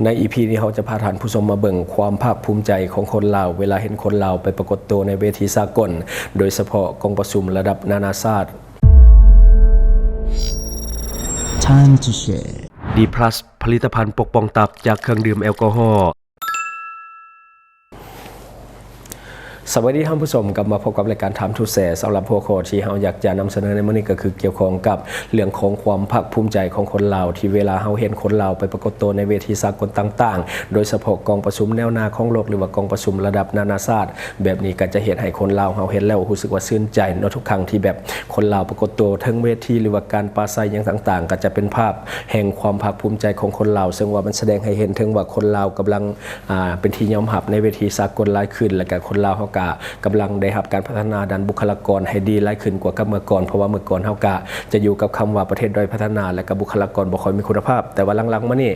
ໃນອີພີນີ້ ເຮົາຈະພາທ່ານຜູ້ຊົມມາເບິ່ງຄວາມພາກພູມໃຈຂອງຄົນລາວ ເວລາເຫັນຄົນລາວໄປປາກົດໂຕໃນເວທີສາກົນ, ໂດຍສະເພາະກອງປະຊຸມລະດັບນານາຊາດ. Time to share. ດີພລັສ ຜະລິດຕະພັນປົກປ້ອງຕັບຈາກເຄື່ອງດື່ມແອລກໍຮໍ. ສະບາຍດີທ່ານຜູ້ຊົມ, ກັບມາພົບກັບລາຍການ Time to Share. ສຳລັບຫົວຂໍ້ທີ່ເຮົາຢາກຈະນຳສະເໜີໃນມື້ນີ້ ກໍຄືກ່ຽວຂ້ອງກັບເລື່ອງຂອງຄວາມພາກພູມໃຈຂອງຄົນລາວ ທີ່ເວລາເຮົາເຫັນຄົນລາວໄປປາກົດໂຕໃນເວທີສາກົນຕ່າງໆ, ໂດຍສະເພາະກອງປະຊຸມແນວໜ້າຂອງໂລກ ຫຼືວ່າກອງປະຊຸມລະດັບນານາຊາດ. ແບບນີ້ກໍຈະເຮັດໃຫ້ຄົນລາວເຮົາເຫັນແລ້ວຮູ້ສຶກວ່າຊື່ນໃຈເນາະ, ທຸກຄັ້ງທີ່ແບບຄົນລາວປາກົດໂຕເທິງເວທີ ຫຼືວ່າການປາໄສຫຍັງຕ່າງໆ ກໍຈະເປັນພາບແຫ່ງຄວາມພາກພູມໃຈຂອງຄົນລາວ, ເຊິ່ງວ່າມັນສະແດງໃຫ້ເຫັນເຖິງວ່າຄົນລາວກຳລັງ ອ່າ ເປັນທີ່ຍອມຮັບໃນເວທີສາກົນຫຼາຍຂຶ້ນ ແລະກະຄົນລາວເຮົາກະກຳລັງໄດ້ຮັບການພັດທະນາດ້ານບຸກຄະລາກອນໃຫ້ດີຫຼາຍຂຶ້ນກວ່າກັບເມື່ອກ່ອນ, ເພາະວ່າເມື່ອກ່ອນເຮົາກະຈະຢູ່ກັບຄຳວ່າປະເທດດ້ອຍພັດທະນາ ແລະກະບຸກຄະລາກອນບໍ່ຄ່ອຍມີຄຸນນະພາບ, ແຕ່ວ່າຫຼັງໆມານີ້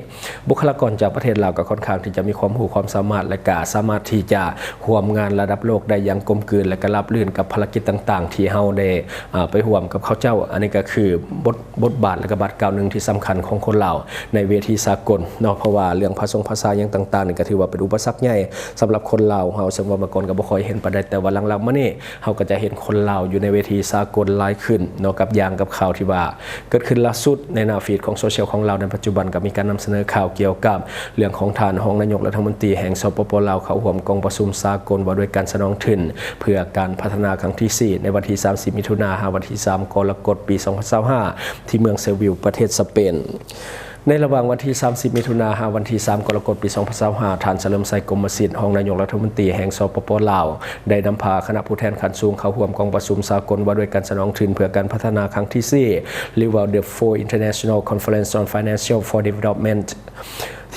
ບຸກຄະລາກອນຈາກປະເທດລາວກໍຄ່ອນຂ້າງທີ່ຈະມີຄວາມຮູ້ຄວາມສາມາດ ແລະກະສາມາດທີ່ຈະຮ່ວມງານລະດັບໂລກໄດ້ຢ່າງກົມກືນ ແລະກະລາບລື່ນກັບພາລະກິດຕ່າງໆທີ່ເຮົາໄດ້ ອ່າ ໄປຮ່ວມກັບເຂົາເຈົ້າ. ອັນນີ້ກໍຄືບົດ ບົດບາດ ແລະກະບາດກ້າວໜຶ່ງທີ່ສຳຄັນຂອງຄົນລາວໃນເວທີສາກົນເນາະ, ເພາະວ່າເລື່ອງພາສົງພາສາຫຍັງຕ່າງໆນີ້ກໍຖືວ່າເປັນອຸປະສັກໃຫຍ່ສຳລັບຄົນລາວເຮົາ, ເຊິ່ງວ່າເມື່ອກ່ອນກໍບໍ່ຄ່ອຍເຫັນປານໃດ, ແຕ່ວ່າຫຼັງໆມານີ້ເຮົາກໍຈະເຫັນຄົນລາວຢູ່ໃນເວທີສາກົນຫຼາຍຂຶ້ນເນາະ, ກັບຢ່າງກັບຂ່າວທີ່ວ່າເກີດຂຶ້ນລ່າສຸດໃນໜ້າຟີດຂອງໂຊຊຽວຂອງລາວໃນປັດຈຸບັນ, ກໍມີການນຳສະເໜີຂ່າວກ່ຽວກັບເລື່ອງຂອງທ່ານຮອງນາຍົກລັດຖະມົນຕີແຫ່ງ ສປປ ລາວ ເຂົ້າຮ່ວມກອງປະຊຸມສາກົນວ່າດ້ວຍການສະໜອງທຶນ ເພື່ອການພັດທະນາຄັ້ງທີສີ່ ໃນວັນທີສາມສິບ ມິຖຸນາ ຫາວັນທີສາມ ກໍລະກົດ ປີສອງພັນຊາວຫ້າ ທີ່ເມືອງເຊວິວ ປະເທດສະເປນ. ໃນລະຫວ່າງວັນທີສາມສິບ ມິຖຸນາ ຫາວັນທີສາມ ກໍລະກົດ ປີສອງພັນຊາວຫ້າ ທ່ານ ສະເຫຼີມໄຊ ກົມມະສິດ ຮອງນາຍົກລັດຖະມົນຕີແຫ່ງ ສປປ ລາວ ໄດ້ນຳພາຄະນະຜູ້ແທນຂັ້ນສູງເຂົ້າຮ່ວມກອງປະຊຸມສາກົນວ່າດ້ວຍການສະໜອງທຶນເພື່ອການພັດທະນາຄັ້ງທີສີ່ ຫຼືວ່າ The Fourth International Conference on Finance for Development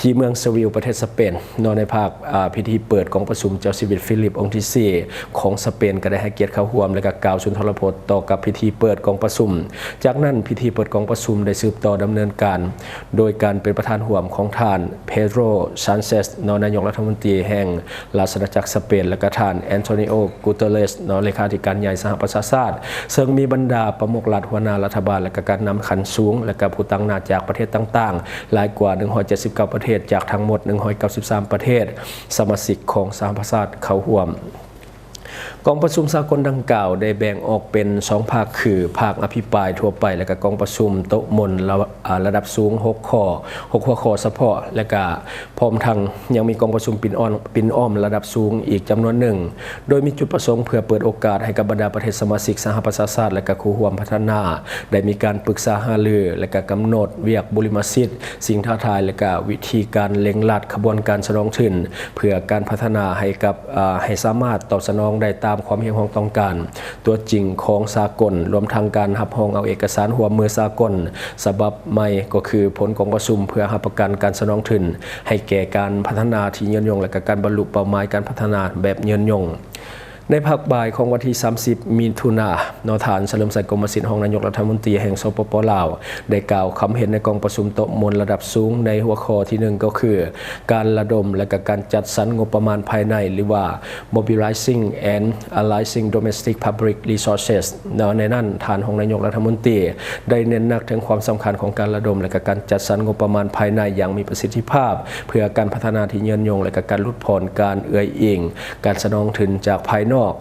ທີ່ເມືອງເຊວິວ ປະເທດສະເປນເນາະ. ໃນພາກ ອ່າ ພິທີເປີດກອງປະຊຸມ ເຈົ້າຊີວິດຟີລິບອົງທີສີ່ຂອງສະເປນກໍໄດ້ໃຫ້ກຽດເຂົ້າຮ່ວມ ແລະກະກ່າວສຸນທອລະພົດຕໍ່ກັບພິທີເປີດກອງປະຊຸມ. ຈາກນັ້ນ ພິທີເປີດກອງປະຊຸມໄດ້ສືບຕໍ່ດຳເນີນການໂດຍການເປັນປະທານຮ່ວມຂອງທ່ານ ເປໂດຣ ຊານເຊສ ເນາະ ນາຍົກລັດຖະມົນຕີແຫ່ງ ລາຊະອານາຈັກສະເປນ ແລະກະທ່ານ ແອນໂທນິໂອ ກູເຕີເຣສ ເນາະ ເລຂາທິການໃຫຍ່ສະຫະປະຊາຊາດ, ເຊິ່ງມີບັນດາປະມຸກລັດ, ຫົວໜ້າລັດຖະບານ ແລະກະການນຳຂັ້ນສູງ ແລະກະຜູ້ຕາງໜ້າຈາກປະເທດຕ່າງໆ ຫຼາຍກວ່າໜຶ່ງຮ້ອຍເຈັດສິບເກົ້າປະເທດ ຈາກທັງໝົດໜຶ່ງຮ້ອຍເກົ້າສິບສາມປະເທດສະມາຊິກຂອງສະຫະປະຊາຊາດເຂົ້າຮ່ວມ. ກອງປະຊຸມສາກົນດັ່ງກ່າວໄດ້ແບ່ງອອກເປັນສອງພາກ ຄື ພາກອະພິປາຍທົ່ວໄປ ແລະກະກອງປະຊຸມໂຕະມົນລະ ອາ ລະດັບສູງຫົກຂໍ້, ຫົກຫົວຂໍ້ສະເພາະ ແລະກະ ພ້ອມທັງຍັງມີກອງປະຊຸມປິ່ນອ້ອມ ປິ່ນອ້ອມລະດັບສູງອີກຈຳນວນໜຶ່ງ, ໂດຍມີຈຸດປະສົງເພື່ອເປີດໂອກາດໃຫ້ກັບບັນດາປະເທດສະມາຊິກສະຫະປະຊາຊາດ ແລະກະຄູ່ຮ່ວມພັດທະນາ ໄດ້ມີການປຶກສາຫາລື ແລະກະກຳນົດວຽກບຸລິມະສິດ, ສິ່ງທ້າທາຍ ແລະກະວິທີການເລັ່ງລັດຂະບວນການສະໜອງທຶນ ເພື່ອການພັດທະນາໃຫ້ກັບ ອາ ໃຫ້ສາມາດຕອບສະໜອງໄດ້ຕາມຄວາມຮຽກຮ້ອງຕ້ອງການຕົວຈິງຂອງສາກົນ, ລວມທັງການຮັບຮອງເອົາເອກະສານຮ່ວມມືສາກົນສະບັບໃໝ່ ກໍຄືຜົນກອງປະຊຸມເພື່ອຮັບປະກັນການສະໜອງທຶນ ໃຫ້ແກ່ການພັດທະນາທີ່ຍືນຍົງ ແລະກະການບັນລຸເປົ້າໝາຍການພັດທະນາແບບຍືນຍົງ. ໃນພາກບ່າຍຂອງວັນທີສາມສິບ ມິຖຸນາເນາະ, ທ່ານ ສະເຫຼີມໄຊ ກົມມະສິດ ຮອງນາຍົກລັດຖະມົນຕີແຫ່ງ ສປປ ລາວ ໄດ້ກ່າວຄຳເຫັນໃນກອງປະຊຸມໂຕະມົນລະດັບສູງ ໃນຫົວຂໍ້ທີໜຶ່ງ ກໍຄື ການລະດົມ ແລະກະການຈັດສັນງົບປະມານພາຍໃນ ຫຼືວ່າ Mobilizing and Aligning Domestic Public Resources ເນາະ. ໃນນັ້ນ ທ່ານຮອງນາຍົກລັດຖະມົນຕີໄດ້ເນັ້ນໜັກເຖິງຄວາມສຳຄັນຂອງການລະດົມ ແລະກະການຈັດສັນງົບປະມານພາຍໃນຢ່າງມີປະສິດທິພາບ ເພື່ອການພັດທະນາທີ່ຍືນຍົງ ແລະກະການຫຼຸດຜ່ອນການເອື້ອຍອີງການສະໜອງທຶນຈາກພາຍນອກ,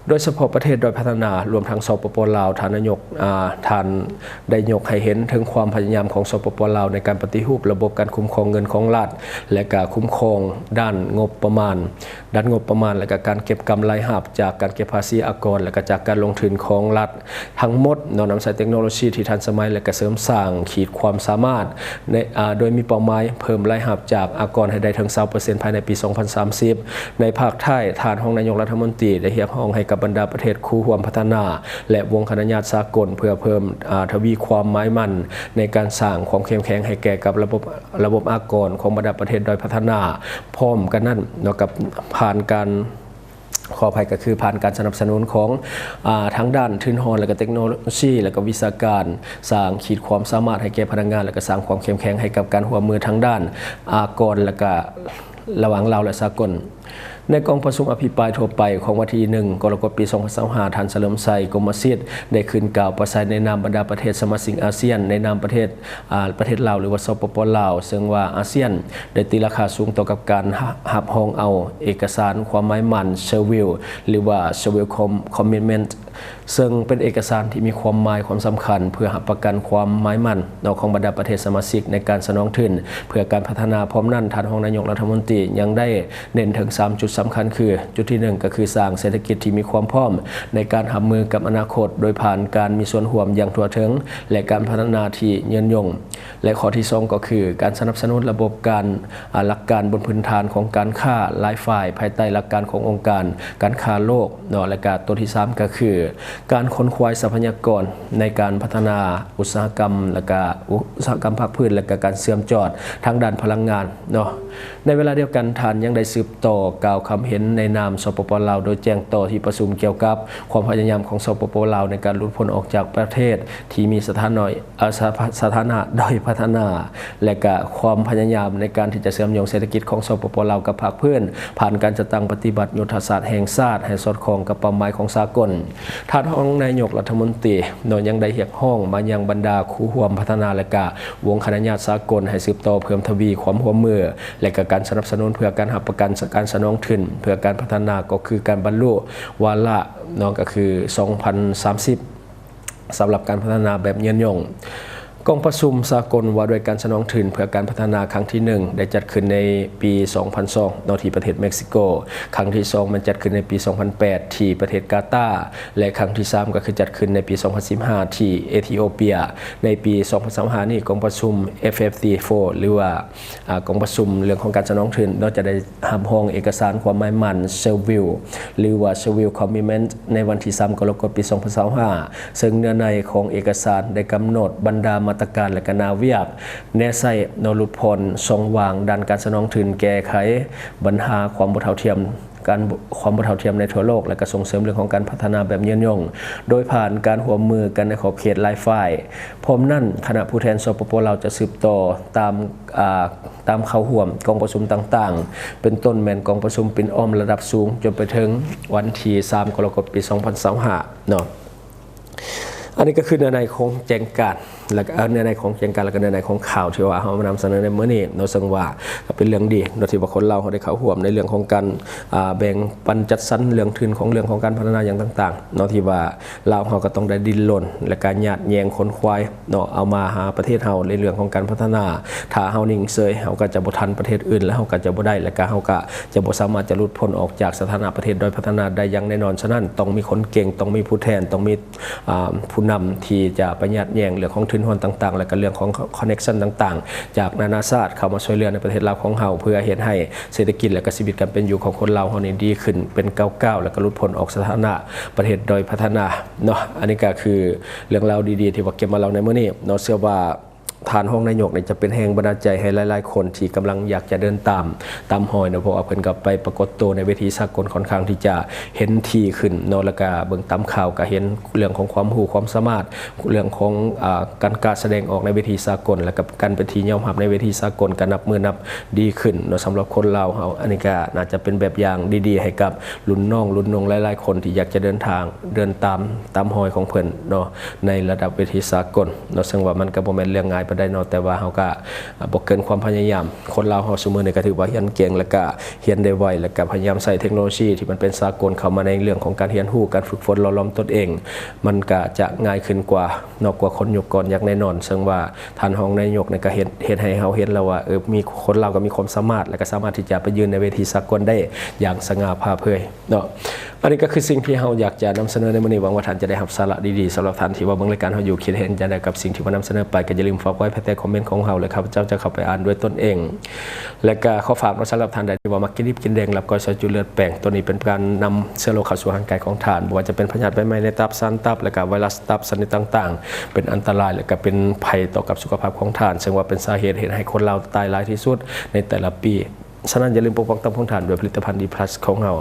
ໂດຍສະເພາະປະເທດດ້ອຍພັດທະນາ ລວມທັງ ສປປ ລາວ. ທ່ານນາຍົກ ອາ ທ່ານໄດ້ຍົກໃຫ້ເຫັນເຖິງຄວາມພະຍາຍາມຂອງ ສປປ ລາວ ໃນການປະຕິຮູບລະບົບການຄຸ້ມຄອງເງິນຂອງລັດ ແລະກະຄຸ້ມຄອງດ້ານງົບປະມານ ດ້ານງົບປະມານ ແລະກະການເກັບກຳລາຍຮັບຈາກການເກັບພາສີອາກອນ ແລະກະຈາກການລົງທຶນຂອງລັດທັງໝົດເນາະ, ນຳໃຊ້ເຕັກໂນໂລຊີທີ່ທັນສະໄໝ ແລະກະເສີມສ້າງຂີດຄວາມສາມາດໃນ ອາ ໂດຍມີເປົ້າໝາຍເພີ່ມລາຍຮັບຈາກອາກອນໃຫ້ໄດ້ເຖິງຊາວເປີເຊັນພາຍໃນປີສອງພັນສາມສິບ. ໃນພາກທ້າຍ, ທ່ານຮອງນາຍົກລັດຖະມົນຕີໄດ້ຮຽກຮ້ອງໃຫ້ກັບບັນດາປະເທດຄູ່ຮ່ວມພັດທະນາ ແລະ ວົງຄະນະຍາດສາກົນ ເພື່ອເພີ່ມ ອາ ທະວີຄວາມໝາຍໝັ້ນໃນການສ້າງຄວາມເຂັ້ມແຂງໃຫ້ແກ່ກັບລະບົບ ລະບົບອາກອນຂອງບັນດາປະເທດດ້ອຍພັດທະນາ. ພ້ອມກັນນັ້ນເນາະ ກັບຜ່ານການ ຂໍອະໄພ ກໍຄືຜ່ານການສະໜັບສະໜູນຂອງ ອາ ທາງດ້ານທຶນຮອນ ແລະກະເຕັກໂນໂລຊີ ແລະກະວິຊາການ, ສ້າງຂີດຄວາມສາມາດໃຫ້ແກ່ພະນັກງານ ແລະກະສ້າງຄວາມເຂັ້ມແຂງໃຫ້ກັບການຮ່ວມມືທາງດ້ານອາກອນ ແລະກະລະຫວ່າງລາວ ແລະ ສາກົນ. ໃນກອງປະຊຸມອະພິປາຍທົ່ວໄປຂອງວັນທີໜຶ່ງ ກໍລະກົດ ປີສອງພັນຊາວຫ້າ ທ່ານ ສະເຫຼີມໄຊ ກົມມະສິດ ໄດ້ຂຶ້ນກ່າວປາສັຍໃນນາມບັນດາປະເທດສະມາຊິກອາຊຽນ, ໃນນາມປະເທດ ອາ ປະເທດລາວ ຫຼືວ່າ ສປປ ລາວ, ເຊິ່ງວ່າອາຊຽນໄດ້ຕີລາຄາສູງຕໍ່ກັບການ ຮ- ຮັບຮອງເອົາເອກະສານຄວາມໝາຍໝັ້ນ ເຊີວິລ ຫຼືວ່າ ເຊີວິລ ຄອມ- ຄອມມິດເມັນ ເຊິ່ງເປັນເອກະສານທີ່ມີຄວາມໝາຍຄວາມສຳຄັນ ເພື່ອຮັບປະກັນຄວາມໝາຍໝັ້ນເນາະ ຂອງບັນດາປະເທດສະມາຊິກໃນການສະໜອງທຶນເພື່ອການພັດທະນາ. ພ້ອມນັ້ນ, ທ່ານຮອງນາຍົກລັດຖະມົນຕີຍັງໄດ້ເນັ້ນເຖິງສາມຈຸດສຳຄັນຄື ຈຸດທີໜຶ່ງ ກໍຄືສ້າງເສດຖະກິດທີ່ມີຄວາມພ້ອມໃນການຮັບມືກັບອະນາຄົດ ໂດຍຜ່ານການມີສ່ວນຮ່ວມຢ່າງທົ່ວເຖິງ ແລະ ການພັດທະນາທີ່ຍືນຍົງ. ແລະ ຂໍ້ທີສອງ ກໍຄືການສະໜັບສະໜູນລະບົບການ ອາ ຫຼັກການບົນພື້ນຖານຂອງການຄ້າຫຼາຍຝ່າຍ ພາຍໃຕ້ຫຼັກການຂອງອົງການການຄ້າໂລກເນາະ. ແລະກະຕົວທີສາມ ກໍຄືການຂົນຂວາຍຊັບພະຍາກອນໃນການພັດທະນາອຸດສາຫະກຳ ແລະກະອຸດສາຫະກຳພາກພື້ນ ແລະກະການເຊື່ອມຈອດທາງດ້ານພະລັງງານເນາະ. ໃນເວລາດຽວກັນ, ທ່ານຍັງໄດ້ສືບຕໍ່ກ່າວຄຳເຫັນໃນນາມ ສປປ ລາວ ໂດຍແຈ້ງຕໍ່ທີ່ປະຊຸມກ່ຽວກັບຄວາມພະຍາຍາມຂອງ ສປປ ລາວ ໃນການຫຼຸດພົ້ນອອກຈາກປະເທດທີ່ມີສະຖານະ ອາ ສະ- ສະຖານະດ້ອຍພັດທະນາ ແລະກະຄວາມພະຍາຍາມໃນການທີ່ຈະເຊື່ອມໂຍງເສດຖະກິດຂອງ ສປປ ລາວ ກັບພາກພື້ນ ຜ່ານການຈັດຕັ້ງປະຕິບັດຍຸດທະສາດແຫ່ງຊາດໃຫ້ສອດຄ່ອງກັບເປົ້າໝາຍຂອງສາກົນ. ທ່ານຮອງນາຍົກລັດຖະມົນຕີເນາະ ຍັງໄດ້ຮຽກຮ້ອງມາຍັງບັນດາຄູ່ຮ່ວມພັດທະນາ ແລະກະວົງຄະນະຍາດສາກົນ ໃຫ້ສືບຕໍ່ເພີ່ມທະວີຄວາມຮ່ວມມື ແລະກະການສະໜັບສະໜູນເພື່ອການຮັບປະກັນການສະໜອງທຶນເພື່ອການພັດທະນາ ກໍຄືການບັນລຸວາລະເນາະ ກໍຄືສອງພັນສາມສິບ ສຳລັບການພັດທະນາແບບຍືນຍົງ. ກອງປະຊຸມສາກົນວ່າດ້ວຍການສະໜອງທຶນເພື່ອການພັດທະນາຄັ້ງທີໜຶ່ງ ໄດ້ຈັດຂຶ້ນໃນປີສອງພັນສອງເນາະ ທີ່ປະເທດເມັກຊິໂກ, ຄັ້ງທີສອງແມ່ນຈັດຂຶ້ນໃນປີສອງພັນແປດ ທີ່ປະເທດກາຕາ ແລະ ຄັ້ງທີສາມກໍຄືຈັດຂຶ້ນໃນປີສອງພັນສິບຫ້າ ທີ່ເອທິໂອເປຍ. ໃນປີສອງພັນຊາວຫ້ານີ້ ກອງປະຊຸມ ເອັຟເອັຟທີໂຟ ຫຼືວ່າ ອາ ກອງປະຊຸມເລື່ອງຂອງການສະໜອງທຶນເນາະ ຈະໄດ້ ຮັບຮອງເອກະສານຄວາມໝາຍໝັ້ນ ເຊີວິລ ຫຼືວ່າ ເຊີວິລ ຄອມມິດເມັນ ໃນວັນທີສາມ ກໍລະກົດ ປີສອງພັນຊາວຫ້າ ເຊິ່ງເນື້ອໃນຂອງເອກະສານໄດ້ກຳນົດບັນດາມາດຕະການ ແລະ ກະໜ້າວຽກແນໃຊ້ເນາະ ຫຼຸດຜ່ອນຊ່ອງວ່າງດ້ານການສະໜອງທຶນ, ແກ້ໄຂບັນຫາຄວາມບໍ່ເທົ່າທຽມ ການ ຄວາມບໍ່ເທົ່າທຽມໃນທົ່ວໂລກ ແລະ ກະສົ່ງເສີມເລື່ອງຂອງການພັດທະນາແບບຍືນຍົງ ໂດຍຜ່ານການຮ່ວມມືກັນໃນຂອບເຂດຫຼາຍຝ່າຍ. ພ້ອມນັ້ນ, ຄະນະຜູ້ແທນ ສປປ ລາວ ຈະສືບຕໍ່ຕາມ ອາ ຕາມເຂົ້າຮ່ວມກອງປະຊຸມຕ່າງໆ ເປັນຕົ້ນແມ່ນກອງປະຊຸມປິ່ນອ້ອມລະດັບສູງ ຈົນໄປເຖິງວັນທີສາມ ກໍລະກົດ ປີສອງພັນຊາວຫ້າເນາະ. ອັນນີ້ກໍຄືເນື້ອໃນຂອງແຈ້ງການ ແລະ ເອີ ເນື້ອໃນຂອງແຈ້ງການ ແລະ ກໍເນື້ອໃນຂອງຂ່າວທີ່ວ່າເຮົາມານຳສະເໜີໃນມື້ນີ້ເນາະ, ເຊິ່ງວ່າກໍເປັນເລື່ອງດີເນາະ ທີ່ວ່າຄົນລາວເຮົາໄດ້ເຂົ້າຮ່ວມໃນເລື່ອງຂອງການ ອາ ແບ່ງປັນຈັດສັນເລື່ອງທຶນຂອງເລື່ອງຂອງການພັດທະນາຫຍັງຕ່າງໆເນາະ ທີ່ວ່າ ລາວເຮົາກໍຕ້ອງໄດ້ດີ້ນລົນ ແລະກະຍາດແຍ່ງຂົນຂວາຍເນາະ ເອົາມາຫາປະເທດເຮົາໃນເລື່ອງຂອງການພັດທະນາ. ຖ້າເຮົານິ່ງເຊີຍ ເຮົາກໍຈະບໍ່ທັນປະເທດອື່ນ ແລະເຮົາກໍຈະບໍ່ໄດ້ ແລະກະເຮົາກໍຈະບໍ່ສາມາດຈະຫຼຸດພົ້ນອອກຈາກສະຖານະປະເທດດ້ອຍພັດທະນາໄດ້ຢ່າງແນ່ນອນ. ສະນັ້ນ ຕ້ອງມີຂົນເກັ່ງ, ຕ້ອງມີຜູ້ແທນ, ຕ້ອງມີ ອາ ຜູ້ນຳທີ່ຈະໄປຍາດແຍ່ງເລື່ອງຂອງທຶນຮອນຕ່າງໆ ແລະກະເລື່ອງຂອງ connection ຕ່າງໆ ຈາກນານາຊາດເຂົ້າມາຊ່ວຍເຫຼືອໃນປະເທດລາວຂອງເຮົາ ເພື່ອເຮັດໃຫ້ເສດຖະກິດ ແລະກະຊີວິດການເປັນຢູ່ຂອງຄົນລາວເຮົານີ້ດີຂຶ້ນເປັນກ້າວໆ ແລະກະຫຼຸດພົ້ນອອກສະຖານະປະເທດດ້ອຍພັດທະນາ ເນາະ. ອັນນີ້ກໍຄືເລື່ອງລາວດີໆ ທີ່ວ່າເກັບມາເລົ່າໃນມື້ນີ້ເນາະ. ເຊື່ອວ່າທ່ານຮອງນາຍົກນີ້ຈະເປັນແຮງບັນດານໃຈໃຫ້ຫຼາຍໆຄົນທີ່ກຳລັງຢາກຈະເດີນຕາມ ຕາມຮອຍເນາະ, ເພາະວ່າເພິ່ນກໍໄປປາກົດໂຕໃນເວທີສາກົນຂ້ອນຂ້າງທີ່ຈະເຫັນຖີ່ຂຶ້ນເນາະ, ແລ້ວກໍເບິ່ງຕາມຂ່າວກໍເຫັນເລື່ອງຂອງຄວາມຮູ້ຄວາມສາມາດ ເລື່ອງຂອງ ອາ ການກ້າສະແດງອອກໃນເວທີສາກົນ ແລ້ວກໍການເປັນທີ່ຍອມຮັບໃນເວທີສາກົນກໍນັບມື້ນັບດີຂຶ້ນເນາະ. ສຳລັບຄົນລາວເຮົາ ອັນນີ້ກໍໜ້າຈະເປັນແບບຢ່າງດີໆໃຫ້ກັບລຸ້ນນ້ອງລຸ້ນນຸ່ງຫຼາຍໆຄົນທີ່ຢາກຈະເດີນທາງ ເດີນຕາມ ຕາມຮອຍຂອງເພິ່ນເນາະ ໃນລະດັບເວທີສາກົນເນາະ, ເຊິ່ງວ່າມັນກໍບໍ່ແມ່ນເລື່ອງງ່າຍປານໃດເນາະ, ແຕ່ວ່າເຮົາກໍ ອາ ບໍ່ເກີນຄວາມພະຍາຍາມ. ຄົນລາວເຮົາຊຸມື້ນີ້ກໍຖືວ່າຮຽນເກັ່ງ ແລ້ວກໍຮຽນໄດ້ໄວ ແລ້ວກໍພະຍາຍາມໃຊ້ເທັກໂນໂລຊີທີ່ມັນເປັນສາກົນເຂົ້າມາໃນເລື່ອງຂອງການຮຽນຮູ້, ການຝຶກຝົນຫຼໍ່ຫຼອມຕົນເອງ, ມັນກໍຈະງ່າຍຂຶ້ນກວ່າເນາະ ກວ່າຄົນຍຸກກ່ອນຢ່າງແນ່ນອນ. ເຊິ່ງວ່າທ່ານຮອງນາຍົກນີ້ກໍເຮັດ ເຮັດໃຫ້ເຮົາເຫັນແລ້ວວ່າ ເອີ ມີ ຄົນລາວກໍມີຄວາມສາມາດ ແລະກໍສາມາດທີ່ຈະໄປຢືນໃນເວທີສາກົນໄດ້ຢ່າງສະຫງ່າຜ່າເຜີຍເນາະ. ອັນນີ້ກໍຄືສິ່ງທີ່ເຮົາຢາກຈະນຳສະເໜີໃນມື້ນີ້. ຫວັງວ່າທ່ານຈະໄດ້ຮັບສາລະດີໆ. ສຳລັບທ່ານທີ່ວ່າເບິ່ງລາຍການເຮົາຢູ່ ຄິດເຫັນຈັ່ງໃດກັບສິ່ງທີ່ວ່ານຳສະເໜີໄປ ກໍຢ່າລືມຝາກໄວ້ພາຍໃຕ້ຄອມເມັນຂອງເຮົາ ແລະ ຂ້າພະເຈົ້າຈະເຂົ້າໄປອ່ານດ້ວຍຕົນເອງ. ແລະກະຂໍຝາກເນາະ ສຳລັບທ່ານໃດທີ່ວ່າມັກກິນດິບກິນແດງ ລັບກ້ອຍຊອຍຈຸເລືອດແປງ, ໂຕນີ້ເປັນການນຳເຊື້ອໂລກເຂົ້າສູ່ຮ່າງກາຍຂອງທ່ານ, ບໍ່ວ່າຈະເປັນພະຍາດໃບໄມ້ໃນຕັບ, ສານຕັບ ແລະກະໄວຣັສຕັບຊະນິດຕ່າງໆ ເປັນອັນຕະລາຍ ແລະກະເປັນໄພຕໍ່ກັບສຸຂະພາບຂອງທ່ານ, ເຊິ່ງວ່າເປັນສາເຫດເຮັດໃຫ້ຄົນລາວຕາຍຫຼາຍທີ່ສຸດໃນແຕ່ລະປີ. ສະນັ້ນ ຢ່າລືມປົກປ້ອງຕັບຂອງທ່ານດ້ວຍຜະລິດຕະພັນ ດີພລັສ ຂອງເຮົາ.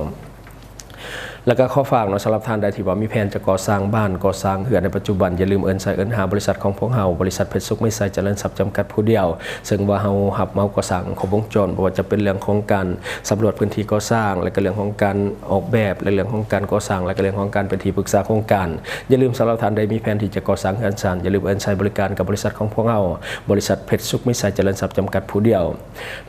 ແລ້ວກໍຂໍຝາກເນາະ ສຳລັບທ່ານໃດທີ່ວ່າມີແຜນຈະກໍ່ສ້າງບ້ານ ກໍ່ສ້າງເຮືອນໃນປັດຈຸບັນ ຢ່າລືມເອີ້ນໃຊ້ເອີ້ນຫາບໍລິສັດຂອງພວກເຮົາ, ບໍລິສັດເພັດສຸກມີໄຊຈະເລີນຊັບຈຳກັດຜູ້ດຽວ, ເຊິ່ງວ່າເຮົາຮັບເໝົາກໍ່ສ້າງຄົບວົງຈອນ, ບໍ່ວ່າຈະເປັນເລື່ອງຂອງການສຳຫຼວດພື້ນທີ່ກໍ່ສ້າງ ແລະ ກໍເລື່ອງຂອງການອອກແບບ ແລະ ເລື່ອງຂອງການກໍ່ສ້າງ ແລະ ກໍເລື່ອງຂອງການເປັນທີ່ປຶກສາໂຄງການ. ຢ່າລືມ ສຳລັບທ່ານໃດມີແຜນທີ່ຈະກໍ່ສ້າງເຮືອນຊານ, ຢ່າລືມເອີ້ນໃຊ້ບໍລິການກັບບໍລິສັດຂອງພວກເຮົາ, ບໍລິສັດເພັດສຸກມີໄຊຈະເລີນຊັບຈຳກັດຜູ້ດຽວ.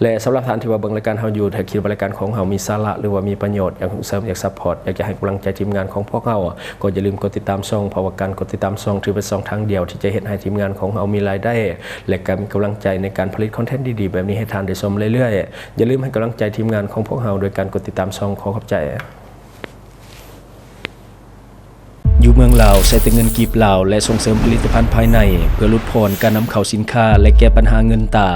ແລະ ສຳລັບທ່ານທີ່ວ່າເບິ່ງລາຍການເຮົາຢູ່ ຖ້າຄິດວ່າລາຍການຂອງເຮົາມີສາລະ ຫຼືວ່າມີປະໂຫຍດ, ຢາກສົ່ງເສີມ, ຢາກຊັບພອດ, ຢາກຈະໃຫ້ກຳລັງໃຈທີມງານຂອງພວກເຮົາ, ກໍຢ່າລືມກົດຕິດຕາມຊ່ອງ, ເພາະວ່າການກົດຕິດຕາມຊ່ອງ ຖືເປັນຊ່ອງທາງດຽວທີ່ຈະເຮັດໃຫ້ທີມງານຂອງເຮົາມີລາຍໄດ້ ແລະ ກໍມີກຳລັງໃຈໃນການຜະລິດຄອນເທັນດີໆແບບນີ້ໃຫ້ທ່ານໄດ້ຊົມເລື້ອຍໆ. ຢ່າລືມໃຫ້ກຳລັງໃຈທີມງານຂອງພວກເຮົາໂດຍການກົດຕິດຕາມຊ່ອງ. ຂໍຂອບໃຈ. ຢູ່ເມືອງລາວ ໃຊ້ແຕ່ເງິນກີບລາວ ແລະ ສົ່ງເສີມຜະລິດຕະພັນພາຍໃນ ເພື່ອຫຼຸດຜ່ອນການນຳເຂົ້າສິນຄ້າ ແລະ ແກ້ບັນຫາເງິນຕາ.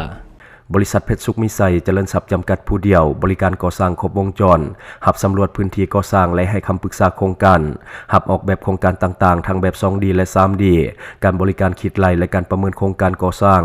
ບໍລິສັດເພັດສຸກມີໄຊຈະເລີນຊັບຈຳກັດຜູ້ດຽວ, ບໍລິການກໍ່ສ້າງຄົບວົງຈອນ, ຮັບສຳຫຼວດພື້ນທີ່ກໍ່ສ້າງ ແລະ ໃຫ້ຄຳປຶກສາໂຄງການ, ຮັບອອກແບບໂຄງການຕ່າງໆ ທັງແບບສອງດີ ແລະ ສາມດີ, ການບໍລິການຄິດໄລ່ ແລະ ການປະເມີນໂຄງການກໍ່ສ້າງ,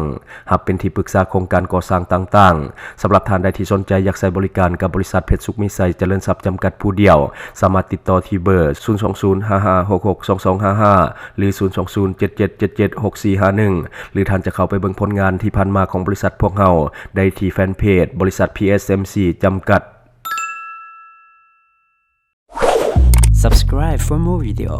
ຮັບເປັນທີ່ປຶກສາໂຄງການກໍ່ສ້າງຕ່າງໆ. ສຳລັບທ່ານໃດທີ່ສົນໃຈຢາກໃຊ້ບໍລິການກັບບໍລິສັດເພັດສຸກມີໄຊຈະເລີນຊັບຈຳກັດຜູ້ດຽວ, ສາມາດຕິດຕໍ່ທີ່ເບີ ສູນສອງສູນ ຫ້າຫ້າຫົກຫົກ ສອງສອງຫ້າຫ້າ ຫຼື ສູນສອງສູນ ເຈັດເຈັດເຈັດເຈັດ ຫົກສີ່ຫ້າໜຶ່ງ ຫຼື ທ່ານຈະເຂົ້າໄປເບິ່ງຜົນງານທີ່ຜ່ານມາຂອງບໍລິສັດພວກເຮົາໄດ້ທີ່ແຟນເພຈ ບໍລິສັດ ພີເອັສເອັມຊີ ຈຳກັດ. Subscribe for more video.